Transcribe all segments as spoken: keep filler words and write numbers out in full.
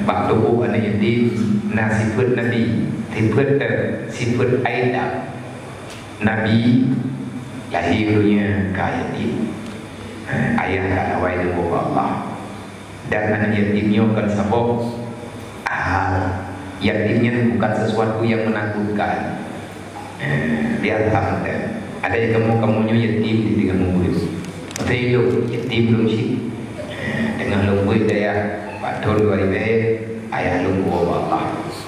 Bak tuboh aneuk yatim na sifeuet Nabi, sifeuet, sifeuet adab. Nabi lahé donya ka yatim. Ayah ka lawai neuwoe bak Allah. Dan aneuk yatim nyoe kon saboh hal. Yatim nyan bukan sesuatu yang menakutkan. Eh, biasa mantong. Ada yang kamoe-kamoe nyoe yatim di teungoh mubuet. Masa ilôn yatim lôn cit. Eh, teungoh lôn buet dayah bak thon dua ribèe, ayah lôn geuwoe bak Allah.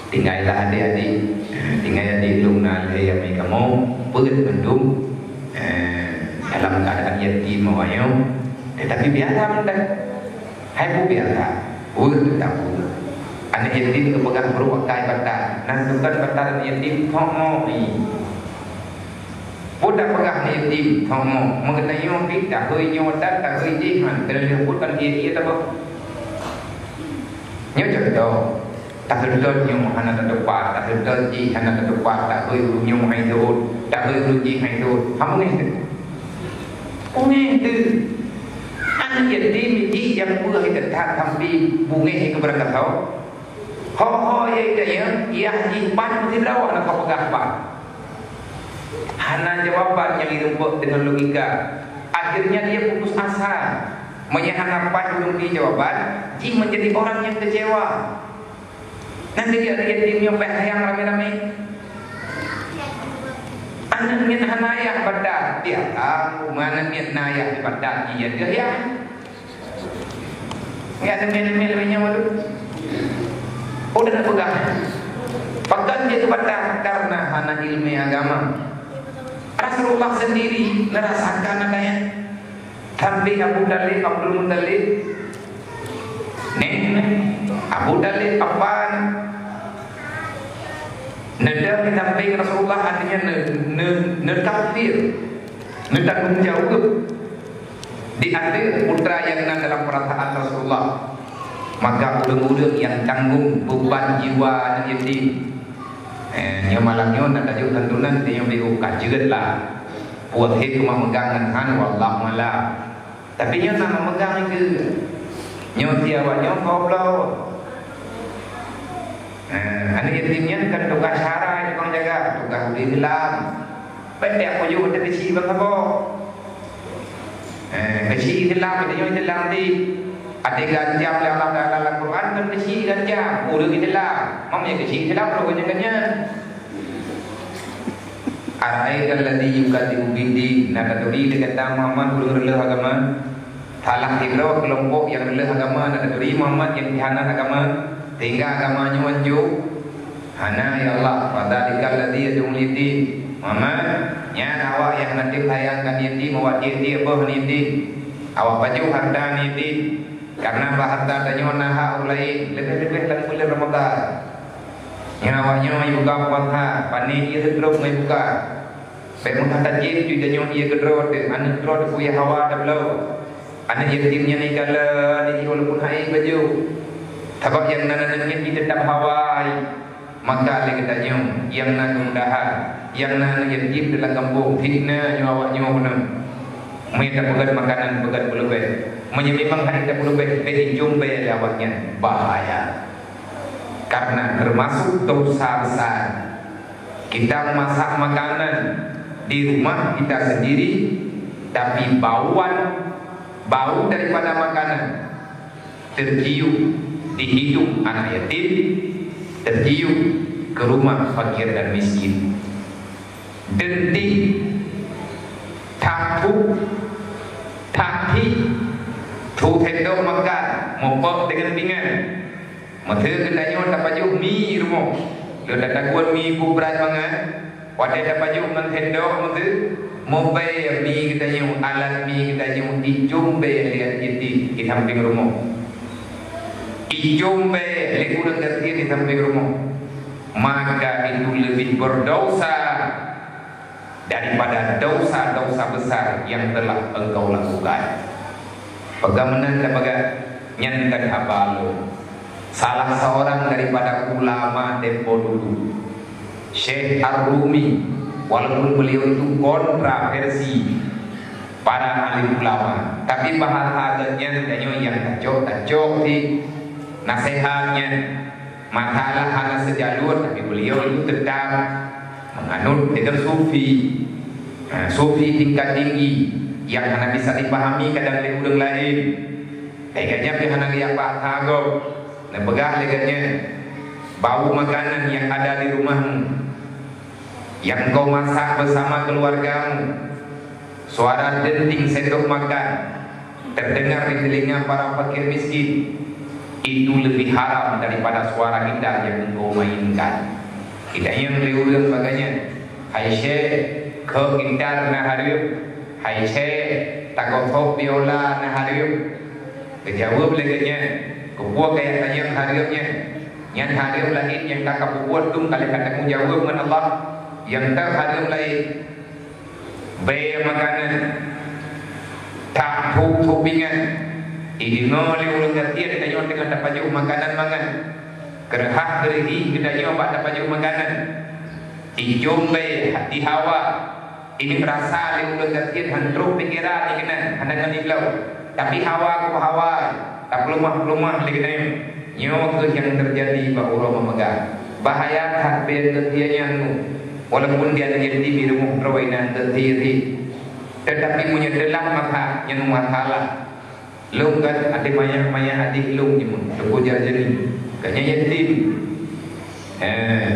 Tinggai lah adik-adik. Eh, tinggai adik lôn na lhèe nyang meukamoe, peuet mandum. Eh, dalam keadaan yatim awaknyoe. Tetapi biasa mantong. Hai peue biasa, weueh teutabong. Aneuk yatim geupeugah brôk akai bata, nan tukang bata aneuk yatim thok mok ni. Peue tapeugah aneuk yatim thok mok, meukeunong pih tahôi nyoe dan tahôi jih han, keuneuk lheueh pun kan ie-ie tabah. Nyoe contoh, taseudot nyoe hana tatupat, taseudot jih hana tatupat, tahôi ureueng nyoe hai seuôt, tahôi ureueng jih hai seuôt. Hana mungken. Ungeh teuh. Aneuk yatim jih nyang peue hai teutat sampai bungeh keu beurangkasoe. Ho-ho ye tanya, yah jih pat meusidroe na ka peugah pat. Hana jawaban nyang ireumpok deungon logika. Akhirnya dia putus asa. Meunyo hana pat ureueng bri jawaban, jih menjadi orang yang kecewa. Nyan jadi aneuk yatim nyoe payah sayang ramé-ramé. Aneuk miet hana ayah batat, tiep aneuk miet na ayah batat, iya deuh ayah. Nyan aneuk miet-miet lagèe nyoe tu. Oh, dah nak peugah. Pakon jeuet batat? Karena hana ilmu agama. Rasulullah sendiri merasakan adanya. Sampai Abu Thalib, Abdul Muthalib, neh, Abu Thalib, papa, neudong di sampéng Rasulullah, artinya ne, ne, neukafir, neutanggung jaweueb di ateueh putra nyang na dalam peurasaan Rasulullah. Maka ureueng-ureueng nyang tanggung beuban jiwa aneuk yatim, eh, nyoe malam nyoe na tajok santunan, tanyoe beu ka jeuet lah. Puih he teuma meugang ngon han, wallahu a'lam. Tapi nyoe na meugang keue. Nyoe si awak nyoe goblok. Eh, aneuk yatim nyan kan tugaih syara, tukang jaga, tugaih ureueng Islam. Bèk jak kuyuh teuh keuci ban saboh. Eh, keuci Islam, tanyoe Islam di. Até geuancam lé Allah Taala lam Quran kan keuci geuancam, ureueng Islam. Mam nyang keuci Islam ureueng nyan kan nyan. Ara'aital ladzi yukadzibu biddin, na taturi lé gata Muhammad ureueng reuloh agama? Salah sidroe keulompok nyang reuloh agama, na taturi Muhammad nyang peuhianat agama, sehingga agama nyoe hanco? Hana, ya Allah. Fadzalikal ladzi yad'ul yatim. Muhammad, nyan awak nyang hana teupeue sayang keu yatim, awak tiek-tiek boh yatim. Awak pajoh hareuta yatim. Karena bak hareuta tanyoe na hak ureueng laén, leubeh-leubeh lam buleuen Ramadhan. Nyan awak nyoe jibuka puasa, pane ie seudroe ngon buka. Bèk meukatai jih tanyoe ie keudroe teuh, aneuk droe teuh puyah hawa tabloe. Aneuk yatim nyan ikalon jih walaupun hana baju. Sabab nyang na aneuk nyan jih teutap hawa. Maka lé geutanyoe nyang na keumudahan, nyang na aneuk yatim dalam gampông, fitnah nyoe awak nyoe keunoe. Meunyo tapeugöt makanan, peugöt peuleubeh. Meunyo memang hana tapeuleubeubeh, bèk ijom bèe lé awak nyan. Bahaya. Karena termasuk dosa besar. Kita memasak makanan di rumah kita sendiri, tapi bauan, bau daripada makanan tercium di hidung anak yatim, tercium ke rumah fakir dan miskin. Deunti, tapu, taki, tu tendok makan, mupok dengan pinggan. Meusé geutanyoe tapajoh mi rumoh, lôn tatagun mi brat mangat, watèe tapajoh ngon sendok meusé, mubèe mi geutanyoe, alat mi geutanyoe, ijom bèe lé yatim di sampéng rumoh. Ijom bèe lé ureueng gasien di sampéng rumoh. Maka itu lebih berdosa daripada dosa-dosa besar yang telah engkau lakukan. Peugah meunan tapeugah, nyan kan haba lôn. Salah seorang daripada ulama tempo dulu, Syekh Ar-Rumi, walaupun beliau itu kontroversi para alim ulama, tapi bahasa geuh nyan tanyoe nyang tacok-tacok sih. Naseuhat nyan, masalah hana seujalur, tapi beliau itu tetap menganut dengan sufi. Ha, sufi tingkat tinggi yang hana bisa dipahami kadang lé ureuëng laén. Lagée nyan pih hana geujak bak that gob. Neupeugah lagée nyan, bau makanan yang ada di rumahmu, yang kau masak bersama keluargamu, suara denting sendok makan terdengar di telinga para fakir miskin, itu lebih haram daripada suara gitar yang engkau mainkan. Kita yang lé ureuëng bagai nyan, "Hai Syekh, kok gitar na hareuem? Hai Syekh, takok biola na hareuem?" Geujaweueb lagée nyan, "Keupeue kajak tanyong hareuem nyan? Nyan hareuem laén nyang ka kapubuet dum ka lheueh katanggung jaweueb ngon Allah. Nyang ka hareuem laén." Bée makanan, that phuek-phuek pingan, ideungoe lé ureuëng gasien tanyoe teungoh tapajoh makanan mangat. Keureuhah keureuhi geutanyoe bak tapajoh makanan. Icom bée hati hawa, ini meurasa lé ureuëng gasien han trok pikeran dikeue nan hana ngon ibloe. Tapi hawa keu hawa, tapeuleumah-peuleumah lé geutanyoe. Nyoe kheueh nyang teujadi bak uroe meumegah. Bahaya that bée geutie nyan nyoe. Walaupun dia yatim di rumoh droe inan geutie, tetapi meunyoe teulam maka nyan masalah. Lôn kan ada manyak-manyak adik lôn nyoe, Teungku Jarjani. Gobnyan yatim. Eh,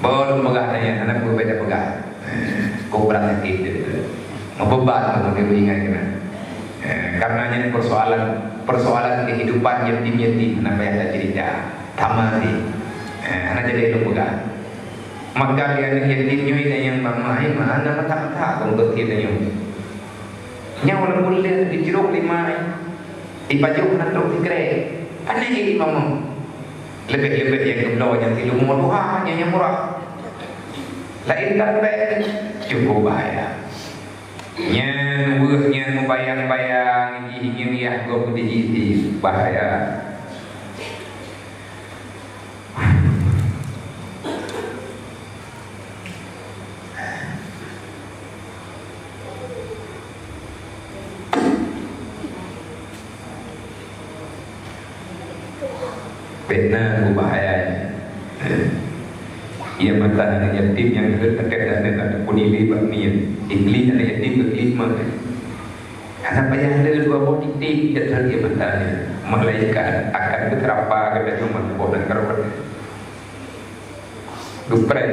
bawa lôn peugah nyan, hana peue beda peugah. Kok berat sakit dia tu. Meubeban tu dia ingat kena. Eh, karena nyan persoalan, persoalan kehidupan yatim-yatim, hana payah tacerita. Sama sih. Eh, hana jadi lôn peugah. Maka dia anak yatim nyoe dan yang mama, eh, mana mata-mata kong betul dia nyoe. Nyan walaupun lé di jeruk lima, eh, di pajoh na trok sikrek. Aneh jadi mama. Lebih-lebih yang kebloe nyang di lumo tuha, nyang, nyang murah. Lain kan bek, cukup bahaya. Nyan weueh nyan mubayang-bayang, jih nyan yah gob dijih, bahaya. Fitnah bahaya. Ia mata anak yatim nyang keu teuka aneuk ataupun ilé bak miet. Iblih anak yatim keu iblih mah. Hana payah le dua boh titik, ia terhenti matanya. Malaikat akan beuteurapa gata cuma boh dan karuat. Geupreh,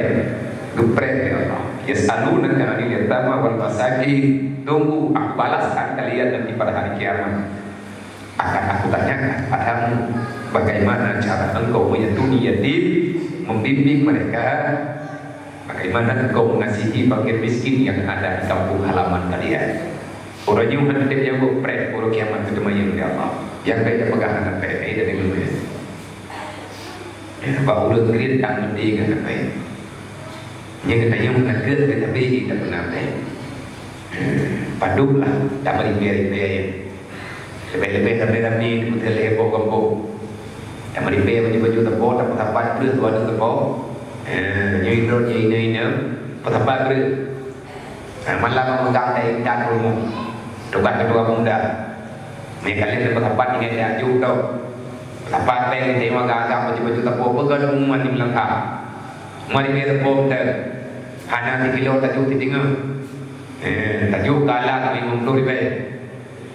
geupreh, ya Allah. Yas'alunaka 'anil yatama wal masakin. Tunggu, aku balaskan kalian nanti pada hari kiamat. Akan aku tanyakan padamu, bagaimana cara engkau menyantuni yatim, membimbing mereka, bagaimana engkau mengasihi fakir miskin yang ada di kampung halaman kalian. Uroe nyoe hana teuh jaweueb preh, uroe kiamat teuh teumayang di Allah. Nyang bèk tapeugah hana bèk, eh, dari mana? Ya, bak ureueng kriet tan meuti ngon sapai. Nyang geutanyoe meunan keuh geutanyoe tapeuna bèk. Padublah tameuribèe-ribèe. Leubeh-leubeh ramé-ramé di meuteulhèe boh gampông. Tameuribèe baju-baju teupo, tapeusapat kreueh dua aneuk teupo. Eh, nyoe indon, nyoe inong-inong, peusapat kreueh. Nah, malam memegang dai intat rumoh. Tugaih keudua pemuda. Meukaleng lé peusapat ingat jak juk tau. Peusapat péng di agam-agam baju-baju teupo peugah pengumuman di meulangkah. Mari dia teupo teu. Hana sikilo tajuk sitingoh. Eh, tajuk kala kami mundur ibai.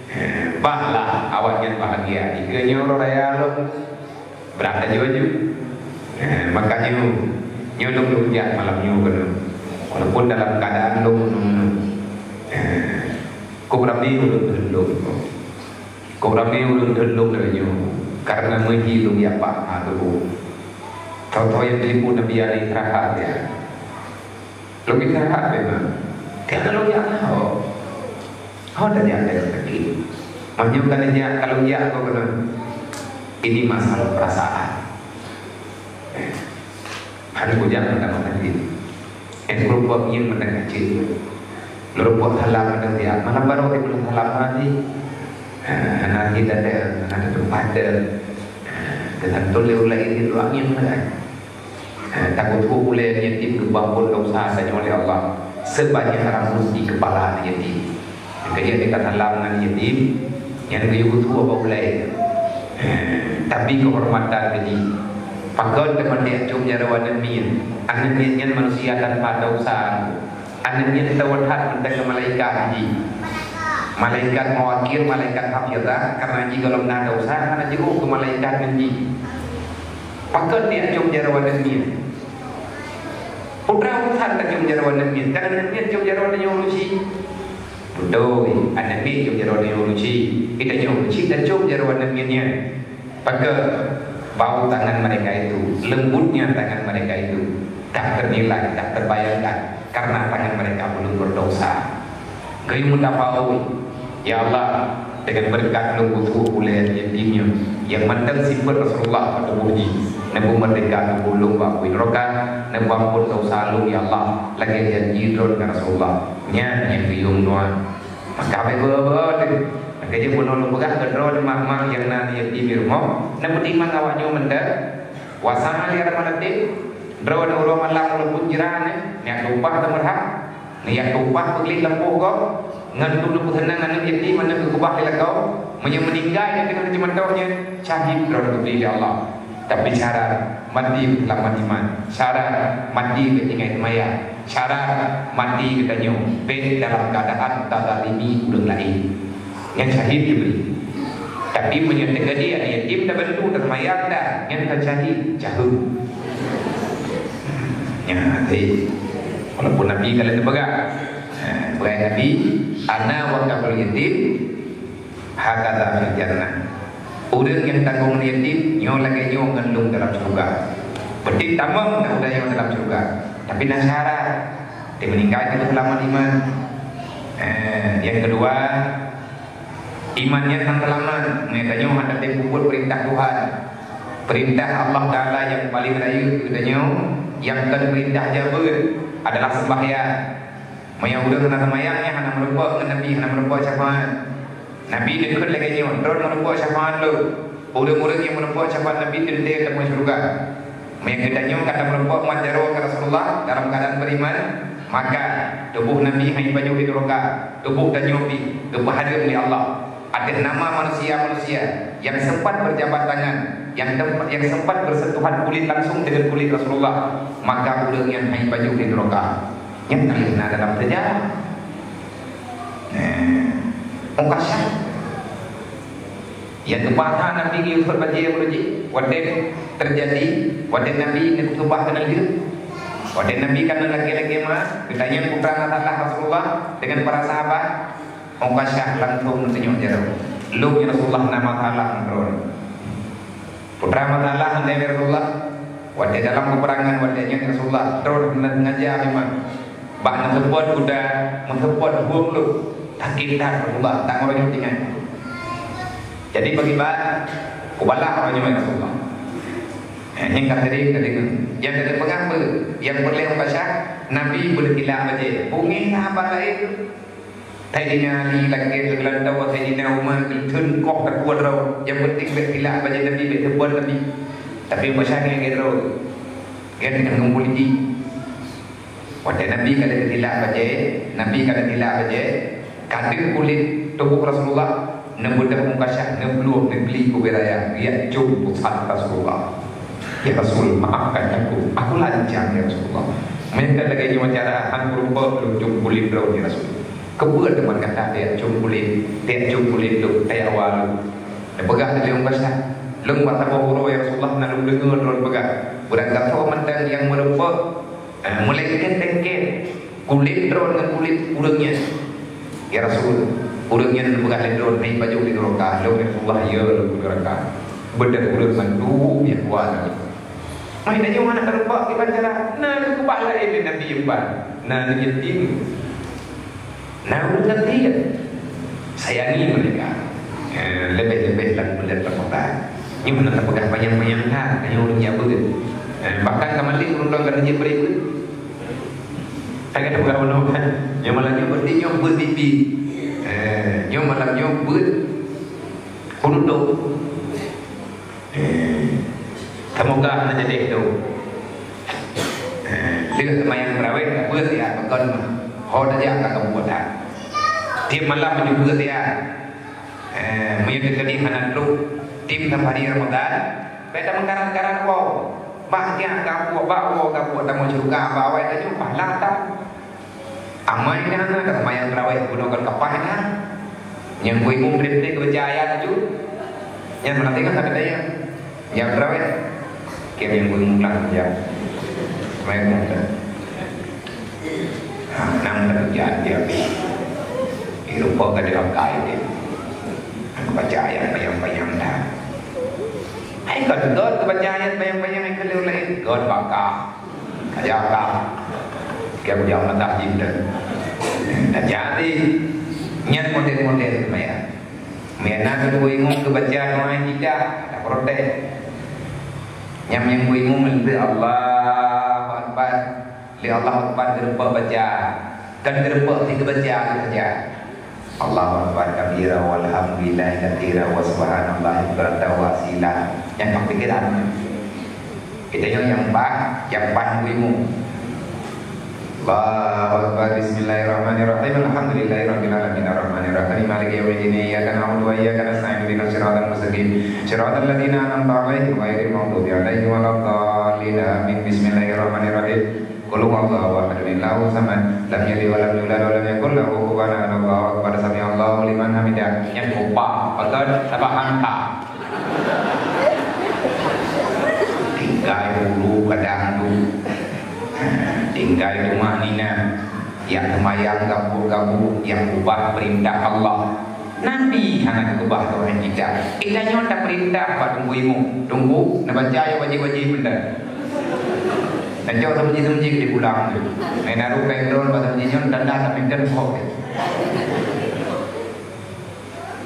Eh, bah lah awak nyan bahagia. Jika nyoe raya lom. Brat laju-laju. Eh, makanya nyoe lôn lôn jak malam nyoe keunoe. Walaupun dalam keadaan lôn, lôn, eh, kok ramé ureueng teulông. Kok ramé ureueng teulông lagèe nyoe. Karena meuhi lôn jak Pak Guru. Tho-tho nyang telepon Nabi Ali Rahat ya. Lôn istirahat memang. Tiap lôn jak ho. Ho dah jak dah sakit. Meunyoe ka neujak, ka lôn jak kok keunoe. Ini masalah perasaan. Eh, hana kujak mantong sakit. Eh, meureumpok ngieng mantong kacil. Meureumpok salam mantong siap. Malam baru timbul salam hati. Eh, hana hati dah ada, hana ada tempat dah. Eh, teusantul lé ulèe ini luar ngieng mantong. Eh, takot ulèe yatim geubangun dosa tanyoe lé Allah. Sebanyak rambut di kepala aneuk yatim. Keujeuet kita salam ngon yatim, nyan geuyue geutuwoe bak ulèe. Eh, Tapi keuhormatan keu jih. Pakon teuma jak cop jaroe aneuk miet? Aneuk miet nyan manusia tanpa dosa. Aneuk miet teuh that mantong keu malaikat jih. Malaikat mawakil, malaikat hafizah, karena jih gohlom na dosa, hana jiôh keu malaikat ngon jih. Pakon jak cop jaroe aneuk miet? Putra urusan tacop jaroe aneuk miet, kan aneuk miet cop jaroe tanyoe ulusi. Beutôi, aneuk miet cop jaroe tanyoe ulusi. Kita nyoe ulusi tacop jaroe aneuk miet nyan. Pakon? Bau tangan mereka itu, lembutnya tangan mereka itu, tak ternilai, tak terbayangkan, karena tangan mereka belum berdosa. Geuyue meutafaul, "Ya Allah, dengan berkat lôn butuh ulée yatim nyoe, nyang mantong sifeuet Rasulullah bak tuboh jih, neupeumeurdeka tuboh lôn bak apui neuraka, neupeuampon dosa lôn, ya Allah, lagée janji droe ngon Rasulullah." Nyan nyang geuyue meunoe. Maka beu-beu teuh. Maka jih bunoe lôn peugah keu droe mak-mak nyang na yatim di rumoh, neupeutimang awak nyoe mantong. Wasang lé alam até, droe ureuëng malam walaupun jiran, eh, nyak tumpah teumeurhah, nyak tumpah peugleh lampôh gob, ngon tu neupeuseunang aneuk yatim, aneuk geukeubah lé lakoe, meunyoe meuninggai nyan teungoh jimantoh nyan, syahid droe geubri lé Allah. Tapi syarat mati beuseulamat iman, syarat mati beuingat maya, syarat mati geutanyoe bèk dalam keuadaan tazalimi ureuëng laén. Nyan syahid geubri. Tapi meunyoe teukeudi aneuk yatim tabantu, taseumbahyang dah, nyan ka syahid, jaheuem. Nyan hati. Walaupun Nabi ka lheueh teupeugah. Ha, peugah Nabi, "Ana wa kafilul yatim hakadha fil jannah." Ureuëng nyang tanggong yatim nyoe lagée nyoe ngon lôn dalam syeuruga. Berarti tamong dah ureuëng nyoe dalam syeuruga. Tapi na syarat. Dia meninggal juga selamat iman. Eh, yang kedua, iman nyan hana seulamat, meunyoe tanyoe hana tatem peubuet peurintah Tuhan. Peurintah Allah Taala nyang paleng rayeuk keu tanyoe, nyang kon peurintah jabeuet adalah seumbahyang. Meunyoe ureuëng hana seumbahyang, nyan hana meurumpok ngon Nabi, hana meurumpok syafaat. Nabi neukheun lagée nyoe, "Droe meurumpok syafaat lôn. Ureuëng-ureuëng nyang meurumpok syafaat Nabi teuntée tamong syeuruga." Meunyoe geutanyoe ka tameurumpok mat jaroe keu Rasulullah dalam keuadaan beriman, maka tuboh Nabi hana jipajoh di neuraka, tuboh tanyoe pih geupeuhareuem lé Allah ateueh nama manusia-manusia nyang sempat berjabat tangan, nyang tem-, nyang sempat bersentuhan kulit langsung dengan kulit Rasulullah, maka ureuëng nyan hana jipajoh di neuraka. Nyan ka lheueh na dalam seujarah. Nah, Ukasyah. Nyang geupatha Nabi geuyue sot bajée meunurot jih, watée teujadi, watée Nabi neukeukeubah keuneulheueh. Watée Nabi ka neulakée-lakée ma, geutanyong putra na salah Rasulullah deungon para sahabat, Ukasyah langsong neutunyok jaroe. "Lôn, ya Rasulullah, na masalah ngon droe." Putra masalah, ya Rasulullah. Watée dalam peperangan, watée nyan Rasulullah, droe neusengaja memang bak neuseupôt kuda, meuseupôt hueng lôn, sakét that Rasulullah, tanggong nyoe tinggai. Jadi bagi bak kubalah uroe nyoe, ya Rasulullah. Eh, nyang ka sering teudeungoe. Nyang ka teupeugah peue? Nyang peureulée Ukasyah, Nabi beutilak bajée. Bungéh sahabat laén. Saidina Ali lakée keu geulantau, Saidina Umar geutheun koh takue droe. Nyang penting bèk tilak bajée Nabi, bèk teubuet Nabi. Tapi Ukasyah ngieng lagée droe. Gét ngon politik. Watée Nabi ka lheueh tilak bajée, Nabi ka lheueh tilak bajée, ka deuh kulét tuboh Rasulullah, neubeudôh Ukasyah, neubloe, neubli keu ubé raya, geujak com pusat Rasulullah. "Ya Rasul, maafkan aku. Aku lancang, ya Rasulullah. Meunyoe lagée nyoe cara, han kurumpok lôn com kulét droe, ya Rasul." "Keupeue teuma gata tajak com kulét, tajak com kulét lôn, tajak wa lôn?" Neupeugah lé Ukasyah, "Lôn bak saboh uroe, ya Rasulullah, na lôn deungoe droe peugah, beurangkasoe mantong nyang meurumpok, eh, meulengket-lengket kulét droe ngon kulét ureuëng nyan. Ya Rasul, ureuëng nyan neupeugah lé droe hana jipajoh di neuraka, lôn, ya Rasulullah, ya lôn neuraka." Beudôh ureuëng mandum nyang kuat. Meunan nyoe hana teurumpok kiban cara, na geukeubah laén lé Nabi Iban, na neujeut timu. Nah, ureuëng geutanyoe sayangi mereka. Eh, leubeh-leubeh lam buleuen Ramadhan. Nyoe hana tapeugah panyang-panyang that, nyoe ureuëng jak beuet. Eh, bahkan ka malam ureuëng droe ka jeuet bri beuet. Ka tapeugah bunoe kan. Nyoe malam nyoe berarti nyoe beuet pipi. Eh, nyoe malam nyoe beuet penutup. Eh, semoga hana jadi tu. Eh, lheueh seumayang tarawih, ka beuet ya, pakon mah. Ho tajak ka kabuet dah. Tiep malam meunyoe beuet ya. Eh, meunyoe teukeudi hana trok, Tim sambari Ramadan, bèk tameukarat-karat woe. Bah jak gabuk, bak woe gabuk tamong syeuruga, bak awai tanyoe pahala that. Amai nyan na, seumayang tarawih bunoe kon kapah nyan. Nyang bui mum trép-trép baca ayat tu. Nyan meunan teuka ka teuka ya. Nyang tarawih. Kém nyang bui mum lah ya. Seumayang mum dah. Ha, nang dah hujan dia. Di rupa ka dia kai dia. Aku baca ayat bayang-bayang dah. Hai ka deugot baca ayat bayang-bayang ai keu laén. God baka. Kaya ka. Kaya bujang mata jin dah. Dah jadi. Nyan model-model maya. Maya na keu imum keu baca doa tidak, tak protes. Nyang nyang imum lebih Allahu Akbar. Lé Allahu Akbar geureupok baca. Kan geureupok ti baca saja. Allahu Akbar kabira walhamdulillahi katsira wa subhanallahi bukratan wa asila. Nyang ka pikiran. Kita nyang nyang bah, nyang bah ilmu. Allahu Akbar, bismillahirrahmanirrahim. Alhamdulillahirabbil alamin, arrahmanirrahim, maliki yaumiddin. Iyyaka na'budu wa iyyaka nasta'in. Ihdinas siratal mustaqim. Siratal ladzina an'amta 'alaihim ghairil maghdubi 'alaihim waladdallin. Amin. Bismillahirrahmanirrahim. Qul huwallahu ahad, Allahus samad, lam yalid wa lam yulad wa lam yakul lahu kufuwan ahad. Allahu Akbar, sami'allahu liman hamidah. Nyang keupah, beutôi, sabahan ka. Tinggai ulu kadang tu. Tinggai tumakninah. Nyang seumayang gabuk-gabuk, nyang ubah peurintah Allah. Nabi hana geukeubah Tuhan kita. Kita nyoe tapeurintah bak teungku imum. Teungku, neubaca ayat wajéb-wajéb benda. Tacoe seumeujih-seumeujih di pulang tu. Main aru kain drone bak seumeujih nyoe tanda tak minta hok.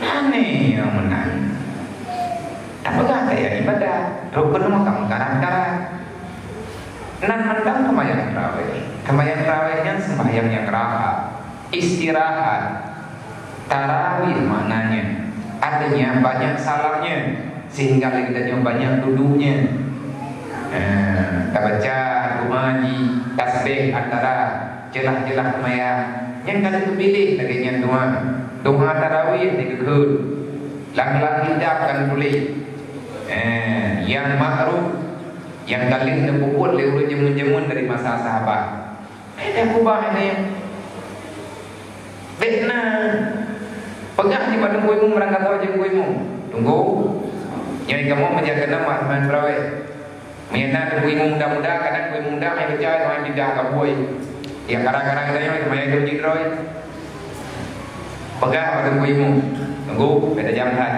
Aneh nyang meunan. Tapeugah kaya ibadah, rukun meukarat-karat. Nan mantong seumayang tarawih. Seumayang tarawih nyan sembahyang nyang rahat, istirahat. Tarawih maknanya, artinya banyak salamnya, sehingga lé geutanyoe banyak duduknya. Eh, tabaca doa ji tasbih antara celah-celah seumayang. Nyang ka teupiléh lagée nyan doa. Doa tarawih di geukheun. Lam-lam kitab kan tuléh. Eh, nyang ma'ruf, nyang ka lheueh neupeubuet lé ureuëng jameun-jameun dari masa sahabat. Eh, dah kubah ini. Bèk na. Peugah di bak teungku imum, barangkasoe jeuet teungku imum. Teungku. Nyoe kamoe meujak keunoe mak seumayang tarawih. Meunyo na teungku imum muda-muda, kadang teungku imum muda, hai baca doa tidak kabui. Ya, kadang-kadang kita nyoe seumayang itu jidroe. Peugah bak teungku imum. Teungku, bèk tajam that.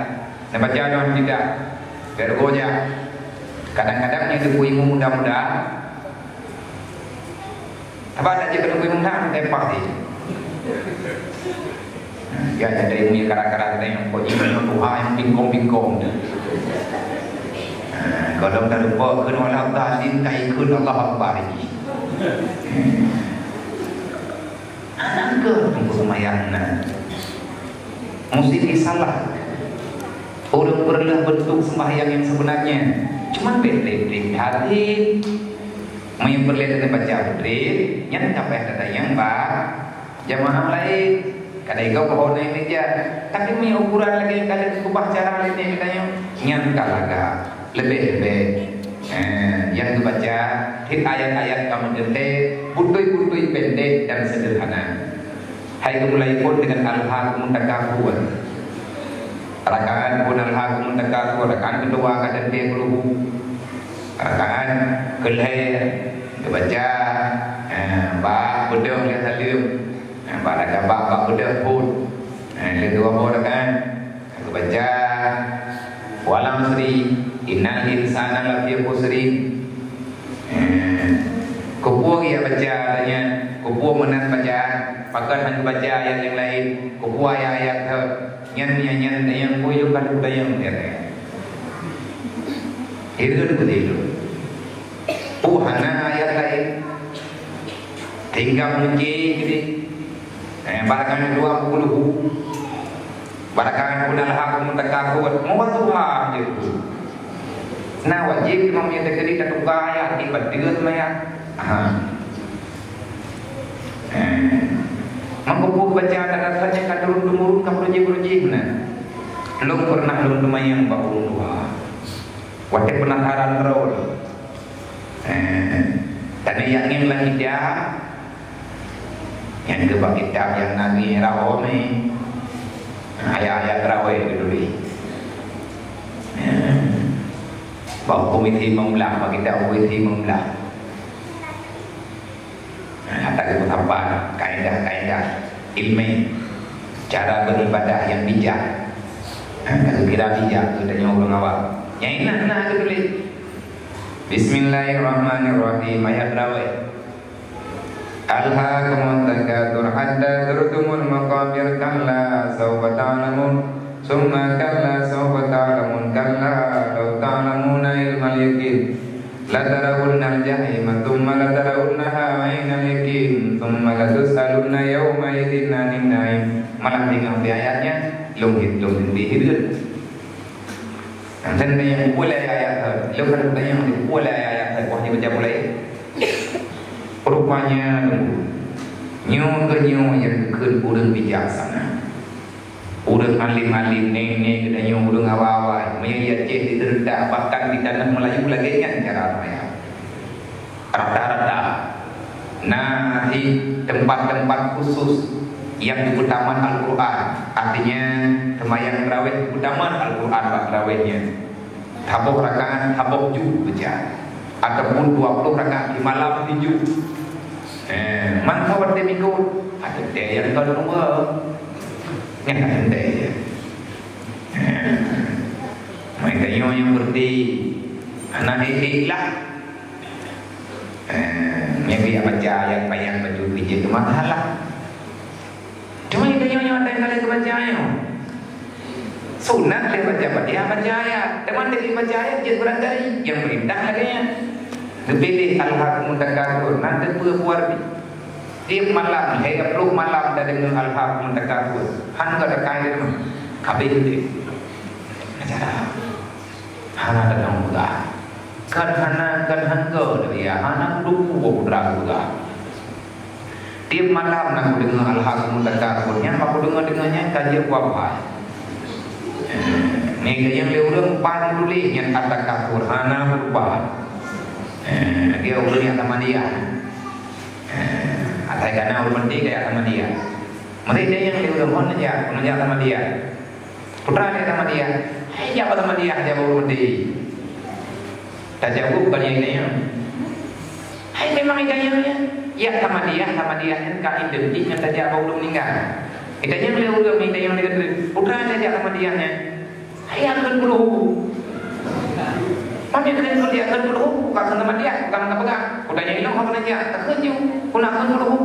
Neubaca doa tidak. Bèk reugoe jak. Kadang-kadang nyoe teungku imum muda-muda, Haba tajak keu teungku imum nyan, teumpah jih. Ya, jadi imum nyang kara-kara teuh nyang pokok jih nyoe tuha nyang bingkong-bingkong. Ha, gohlom talupa kheun wala dhalin, ka ikheun Allahu Akbar jih. Anak keu teungku seumayang na. Mesti disalah. Ureuëng peureuleueh beuntuk sembahyang nyang seubeunarnya. Cuma bèk trép-trép hati. Meunyoe peureulèe tabaca trép, nyan ka payah tatanyong bak jamaah laén. Kadang igoe bahwa na meja. Tapi meunyoe ukuran lagèe ka lheueh keubah cara lé nyan geutanyoe, nyan ka lagak. Leubeh-leubeh, eh, nyang geubaca, hit ayat-ayat ka meuteuntèe, beutôi-beutôi pendek dan sederhana. Hai geumulai phon deungon alhaakumut takatsur. Rakaat phon alhaakumut takatsur, rakaat keudua ka teuntèe Qul Hu. Rakaat keulhèe geubaca, eh, bak beudôh lhèe saleuem. Eh, bak rakaat bak, bak beudôh phon. Eh, lheueh dua boh rakaat. Geubaca, "Wal 'asri, innal insana lafi khusrin." Eh, keupeue geujak baca ayat nyan, keupeue meunan bacaan, pakon hana geubaca ayat nyang laén, keupeue ayat-ayat thot, nyan, nyan, nyan, nyang bui lôn ka lôn tanyong, ya. Hireuen beutôi lôn. Peue hana ayat laén? Tinggai meucé keudéh. Eh, barangkahan dua puluh. Barangkahan pun alhaakumut takatsur. Mubat tuha je tu. Nah, wajib imam nyang teukeudi tatuka ayat di bateue seumayang. Ha. Eh. Mangko buku baca tanda saja ka turun-temurun ka beurujih-berujih na. Lôn peureunah lôn teumayang bak ureueng tuha. Watèe peunasaran droe lôn. Eh, tadi nyang ngieng lam kitab, nyang keu bak kitab nyang na ngieng rawoe ni. Ayat-ayat rawoe geutuléh. Eh, bak huköm isi limong blah, bak kitab huköm isi limong blah. Nah, ata geupeusapat kaedah-kaedah ilmu, cara beribadah yang bijak. Nah, ka geukira bijak keu tanyoe ureueng awam. Nyang ingat na geutuléh. Bismillahirrahmanirrahim. Ayat rawoe. Alhaakumut takatsur hatta zurtumul maqabir. Kalla saufa ta'lamun. Tsumma kalla saufa ta'lamun. Kalla law ta'lamuna ilmal yaqin. Latarawunnal jahima, tsumma latarawunnaha ainal yaqin, tsumma latus'alunna yauma'idzin 'anin na'im. Malah deungoe di ayat nyan, lôn, lôn sendiri hireuen. Nyan tanyong peue lé ayat-ayat, lôn ka tanyong peue lé ayat-ayat, wah, nyoe baca mulai. Rupanya, nyoe keuh nyoe nyang kheun ureueng bijaksana. Ureueng alim-alim, nèk-nèk geutanyoe, ureueng awai-awai, meunyoe di Aceh, di Serentak, bahkan di tanah Melayu lagèe nyan cara seumayang. Rata-rata na di teumpat-teumpat khusus nyang geupeutamat Al-Qur'an, artinya seumayang tarawih geupeutamat Al-Qur'an bak tarawih nyan. Saboh rakaat saboh juz baca, ataupun dua puluh rakaat di malam di juz. Eh, mantong watèe minggu, ada teuntèe nyang kon dua. Nyan ada teuntèe. Eh, mai tanyoe nyang berarti aneuk didik lah. Eh, nyan biar baca ayat panjang baju bijéh tu masalah. Cuma tanyoe nyoe ada kali baca ayat. Sunat lé baca Fatihah, baca ayat. Teuma teungoh baca ayat, jeuet beurangkali. Nyang peurintah lagèe nyan. Geupiléh alhaakumut takatsur, na teupeue buet. Tiep malam, lhèe ploh malam tadeungoe alhaakumut takatsur. Han ka takai teuma. Habéh udép. Acara. Hana tatong peugah. Kan hana, kan hana, hana kuduku putra peugah. Tiep malam na kudeungoe alhaakumut takatsur, nyan bak kudeungoe-deungoe nyan ka jeuet wafat. Eh, nyan lé ureueng pat meutuléh nyan at-takatsur, hana meurupa. Eh, dia ureueng nyang tamadiyah. Eh, asai kana ureueng penting kaya tamadiyah. Meunan nyan lé ureueng hon jak, hon jak tamadiyah. Putra dia tamadiyah. Hai, jak bak tamadiyah, jak bak ureueng di. Tajaweueb bak nyan. Hai, memang itanyong nyan. Ya, tamadiyah, tamadiyah nyan ka identik ngon tajak bak ureueng meninggal. Itanyong lé ureueng, itanyong lé ureueng. Putra tajak tamadiyah nyan. Hai, akheun puluh. Pami kheun puluh, akheun puluh, bukan kheun tamadiyah, bukan ka peugah. Kutanyong ilong, hana jak, takheun ju. Keuneuk akheun puluh.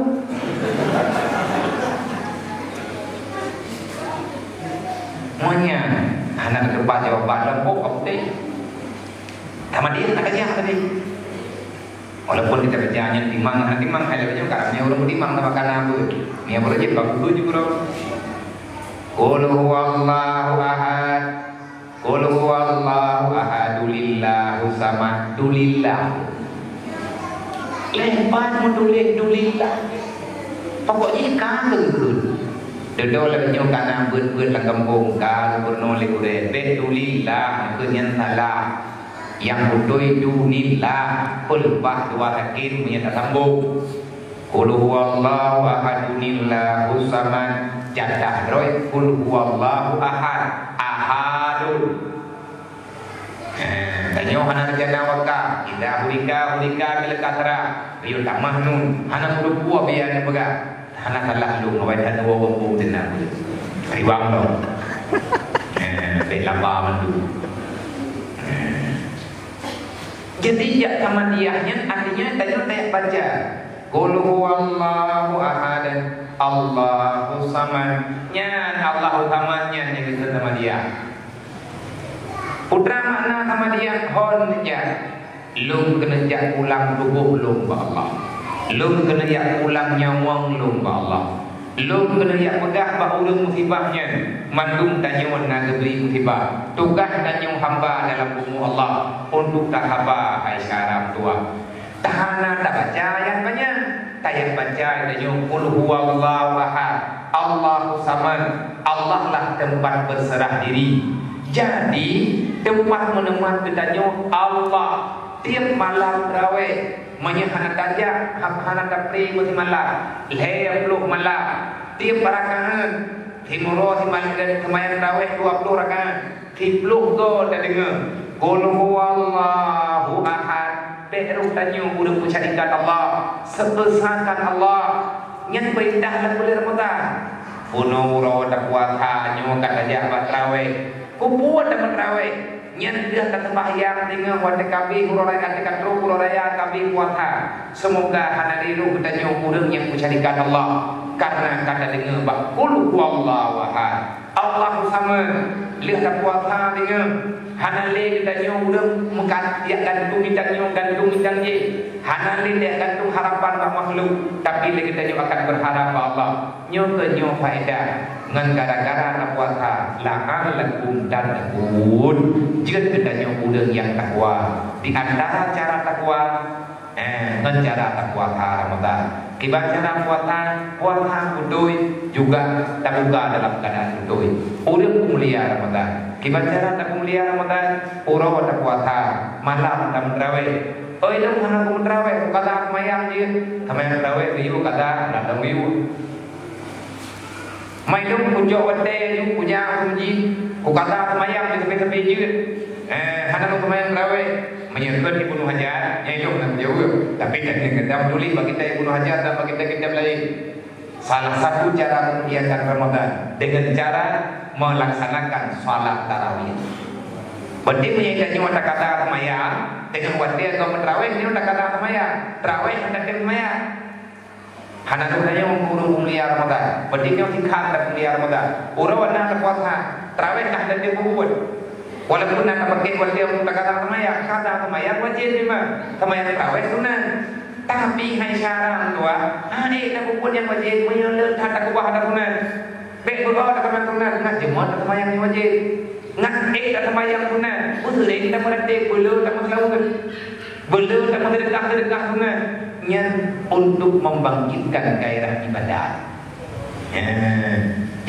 Meunyan hana teupat jawaban lom, oh, ka putéh. Tamadiyah na ka jak tadi. Walaupun kita baca nyan timang, hana timang, hai lagèe nyoe, karena ureueng beutimang sama kana beuet. Nia beureujeut bak guru jih keudroe. Qul huwallahu ahad. Qul huwallahu ahad, Allahu samad, dulillah. Lé pat meutuléh dulillah. Pokok jih ka geukheun. Dudoe lagèe nyoe kana beuet-beuet lam gampông, ka geupeureunoe lé gurèe. Bèk dulillah, keu nyan salah. Nyang beutôi dunillah, peue leubah dua sakin meunyo tasambong. Qul huwallahu ahadunillahu samad, catat droe, qul huwallahu ahad, ahadun. Eh, tanyoe hana rencana wakaf, idza hurika, hurika bil kasrah, riyeuk tamah nun, hana meurumpok biaya neupeugah. Hana salah lôn, awai that woe gampông teunan. Riwang lom. Eh, bèk laba mandum. Eh. Jadi, jak tamadiyah nyan artinya tanyoe tajak baca. Qul huwallahu ahad, Allahu samad. Nyan Allahu samad nyan nyang geukheun tamadiyah. Peue makna tamadiyah? Hon jak. Lôn keuneuk jak pulang tuboh lôn bak Allah. Lôn keuneuk jak pulang nyawöng lôn bak Allah. Lôn keuneuk jak peugah bak ureueng musibah nyan, mandum tanyoe na geubri musibah. Tugaih tanyoe hamba dalam bumoe Allah untuk tahaba hai syedara meutuah. Tahana tabaca ayat manyang, tajak baca tanyoe qul huwallahu ahad. Allahu Samad, Allah lah teumpat beuseurah diri. Jadi, teumpat meuneumat geutanyoe Allah. Tiep malam traweh, meunyoe hana tajak, ha-, hana tapri meusimalam, lhèe ploh malam. Tiep rakaat, simuroe simal-, seumayang traweh dua ploh rakaat. Siploh goe tadeungoe, "Qul huwallahu ahad." Bèk roh tanyoe ureueng peusyarikat Allah, seuesakan Allah. Nyan peurintah lam buleuen Ramadhan. Bunoe uroe tapuasa nyoe ka tajak bak traweh. Keupeue tameuet traweh? Nyan deuh taseumbahyang deungon watèe ka abéh uroe raya, ka trok uroe raya ka abéh puasa. Seumoga hana lé roh geutanyoe ureueng nyang peusyarikat Allah, kareuna ka tadeungoe bak "Qul huwallahu ahad." Allahu Samad, lheueh tapuasa deungoe, hana lé geutanyoe ureueng meukat-, jak gantung itan nyoe, gantung itan jéh. Hana lé jak gantung harapan bak makhluk, tapi lé geutanyoe akan beuharap bak Allah. Nyoe keuh nyoe faedah, ngon gara-gara tapuasa, "La'allakum tattaqun." Jeuet geutanyoe ureueng nyang takwa. Di antara cara takwa, Eh, ngon cara tapuasa Ramadhan. Kiban cara puasa, puasa beutôi juga tabuka dalam keuadaan beutôi. Ureueng peumulia Ramadhan. Kiban cara tapeumulia Ramadhan, uroe tapuasa, malam tameuteraweh. Oi, lôn hana kumeutraweh, kukada seumayang jeuet. Seumayang teraweh geuyue kada, ladôm geuyue. Mai lôn kujok watèe nyoe kujak u meuseujid, kukada seumayang di teupie-teupie jeuet. Eh, hana lôn seumayang teraweh. Meunyoe kheun di bunoe hajat, nyan ilôn hana kujaweueb. Tapi tanyoe gata meutulèh bak kitab bunoe hajat dan bak kitab-kitab laén. Salah satu cara meumuliakan Ramadan dengan cara melaksanakan salat tarawih. Berarti meunyoe tanyoe takada seumayang, teungoh watèe goe meuteraweh, nyoe takada seumayang. Teraweh hana tem seumayang. Hana lôn tanyong keu ureueng peumulia Ramadan. Berarti nyoe sikhan tapeumulia Ramadan. Uroe na tapuasa, taraweh ka hana lé peubuet. Walaupun na tapakék watèe ureueng takada seumayang, kada seumayang wajéb memang. Seumayang taraweh sunat. Tapi hai syarat tuan, ha, ék tapeubuet nyang wajéb, meunyoe le that takeubah that sunat. Bèk beubawa takeubah sunat, ngat jeuet taseumayang nyang wajéb. Ngat ék taseumayang sunat, beuseuring tameuratéb, beuleuh tameuseulaweuet. Beuleuh dan meuseudeukah-seudeukah sunat nyan untuk membangkitkan gairah ibadat. Ya.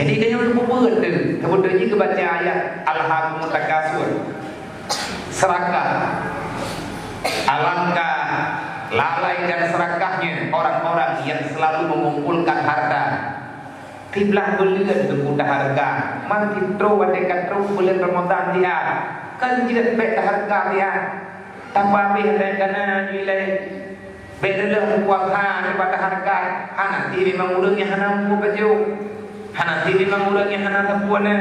Jadi, tanyoe keupeue teuh? Keupeue jih geubaca ayat Alhakumut Takatsur. Serakah. Alangkah lalai dan serakahnya orang-orang yang selalu mengumpulkan harta. Siblah buleuen teungku tahareuga, man sidroe watèe ka trok buleuen Ramadhan siat, kan jeuet bèk tahareuga siat. Tapeuabéh lé gana jih lé. Bèk reuloh meupuasa nibak tahareuga, hana ti memang ureueng nyang hana mampu pajoh. Hana ti memang ureueng nyang hana sapeue na.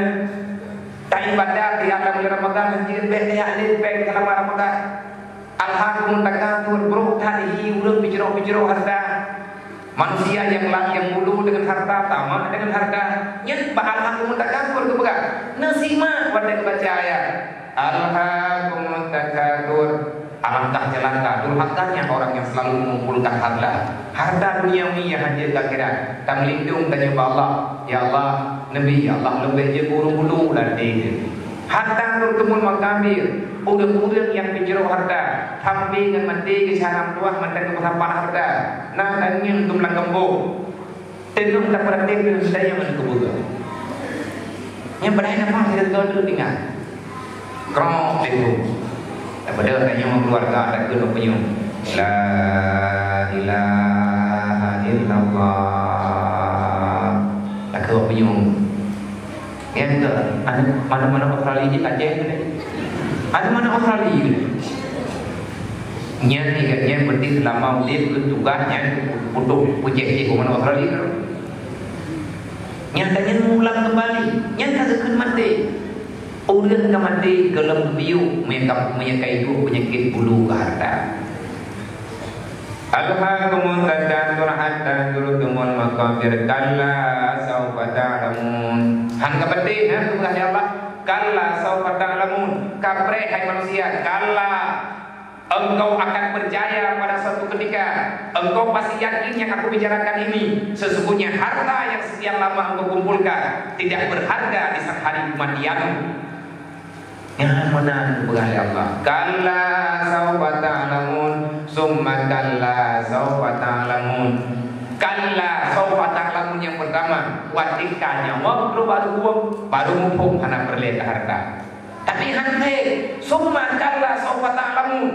Taibadat siat lam buleuen Ramadhan, jeuet bèk tajak lé péng seulama Ramadhan. Alhakumut takatsur, brok that hi ureueng peucrok-peucrok hareuta. Manusia nyang lam nyang ulu deungon hareuta, tamak deungon hareuta. Nyan bak alhakumut takatsur geupeugah. Neusimak watèe geubaca ayat. Alhakumut takatsur. Alangkah celaka, durhakanya orang yang selalu mengumpulkan harta. Harta duniawi nyang hana jeuet keu akhirat. Tameulindong tanyoe bak Allah. Ya Allah, neubi, ya Allah, leubeh jeuet ureueng ulu lam até. Harta Baitul Mal makabir, ureueng-ureueng nyang peucrok harta, sampoe ngon maté geusyahram tuah mantong geupeusapat harta, na tangieng teuma lam gampông. Teungoh tapeuratéb deungon dayah ngon keubeue. Nyang padahai nama kita tahu tu tinggal. Krok teungoh. Daripada tanyoe keluarga takheun peunyoe. La ilaha illallah. Takheun peunyoe. Nyan ke, anu, mana-mana Australia jih Aceh ke ni? Anu mana Australia ke ni? Nyan ni kan, nyan berarti selama udép ke tugas nyan putôh pujéh cik mana Australia ke. Nyan ka nyan ulang kembali, nyan ka geukheun maté. Ureueng ka maté gohlom geubiyeu, meunyo ka, meunyo ka iduek peunyakét bulu keu harta. Alhakumut takatsur hatta zurtumul maqabir. Kalla saufa ta'lamun. Han ka patéh, ha, peugah lé Allah. Kalla saufa ta'lamun. Kapreh, hai manusia. Kalla, engkau akan berjaya pada suatu ketika. Engkau pasti yakin yang aku bicarakan ini. Sesungguhnya harta yang sekian lama engkau kumpulkan tidak berharga di saat hari kematianmu. Nyan meunan geupeugah lé Allah. Kalla saufa ta'lamun, summa kalla saufa ta'lamun. Kalla saufa ta'lamun yang pertama, watèe baru hukum, baru muphom hana peureulée keu hareuta. Tapi hana, summa kalla saufa ta'lamun.